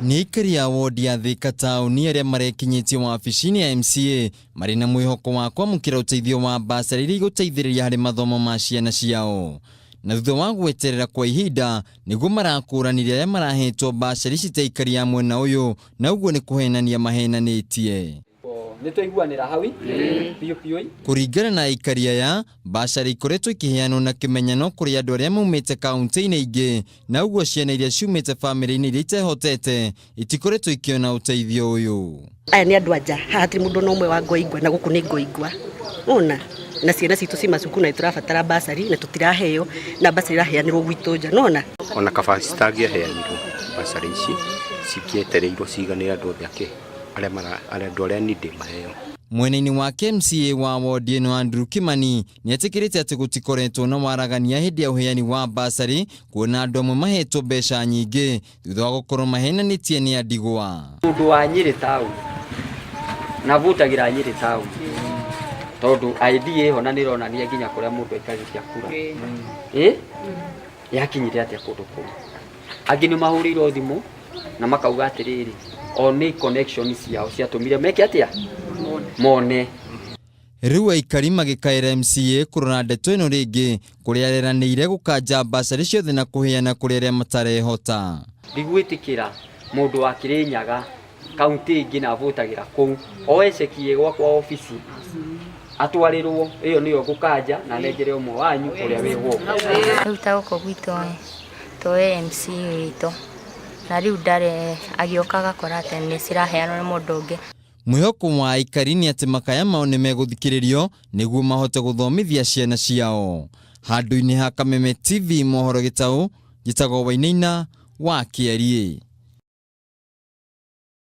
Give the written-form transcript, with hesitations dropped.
Nĩ aikari a wodi ya Thika taũni arĩa marekinyĩtie wabici-inĩ ya MCA marĩ na mwĩhoko wa kwamũkĩra ũteithio wa basarĩ iria igũteithĩrĩria harĩ mathomo ma ciana ciao. Na thutha wa gweterera kwa ihinda nĩguo marakũranire arĩa marahetwo basarĩ ici ta aikari a mwena ũyũ na ũguo nĩ kũhenania mahenanĩtie. Nĩ twaiguanĩra hau biũ biũ. Kũringana na aikari aya, basarĩ ikoretwo ikĩheanwo na kĩmenyano kũrĩ andũ arĩa maumĩte kaunti-inĩ ingĩ na ũguo ciana iria ciumĩte bamĩrĩ-inĩ iria itehotete itikoretwo ikĩona ũteithio ũyũ. Aya nĩ andũ anja haha hatirĩ mũndũ ona ũmwe wa Ngoingwa na gũkũ nĩ Ngoingwa ona na ciana citũ ci macukuru na nĩtũrabatara basarĩ na tũtiraheo na basarĩ iraheanĩrwo gwitũ nja nona. Ona kaba citangĩaheanirwo basarĩ ici cingĩetereirwo ciganĩre andũ othe ake arĩa mara andũ arĩa needy maheo. Mwena-inĩ wake MCA wa wodi ĩno Andrew Kimani nĩetĩkĩrĩte atĩ gũtikoretwo na waragania hĩndĩ ya ũheani wa basarĩ kuona andũ amwe mahetwo mbeca nyingĩ thutha wa gũkorwo mahenanĩtie nĩ andigwa. Mũndũ wa Nyĩrĩ taũni na votagĩra Nyĩrĩ taũni tondũ ID ĩho na nĩronania nginya kũrĩa mũndũ aikagĩria kura ĩ yakinyire atĩa kũndũ kũu. Angĩ nĩ mahũrĩirwo thimũ na makauga atĩrĩrĩ, o nĩ connection ciao ciatũmire meke atĩa mone. Rĩu aikari magĩkaĩra MCA kũrora ndeto ĩno rĩngĩ kũrĩa areranĩire gũkanja basarĩ ciothe na kũheana kũrĩ arĩa matarehota. Ndigwĩtĩkĩra mũndũ wa Kĩrĩnyaga kaunti ĩngĩ na avotagĩra kũu oe ceki ĩ gwakwa obici atwarĩrwo, ĩyo nĩyo ngũkanja na nengere ũmwe wanyu ũrĩa wĩ guoko. Rĩu ta gũkũ gwitũ ĩ, tũĩ MC witũ na rĩu ndarĩ agĩũka agakora atĩ nĩ ciraheanwo nĩ mũndũ ũngĩ. Mwĩhoko wa aikari nĩ atĩ makaya mao nĩ megũthikĩrĩrio nĩguo mahote gũthomithia ciana ciao. Handũ-inĩ ha Kameme TV mohoro gĩtaũ, njĩtagwo Wainaina wa Kĩariĩ.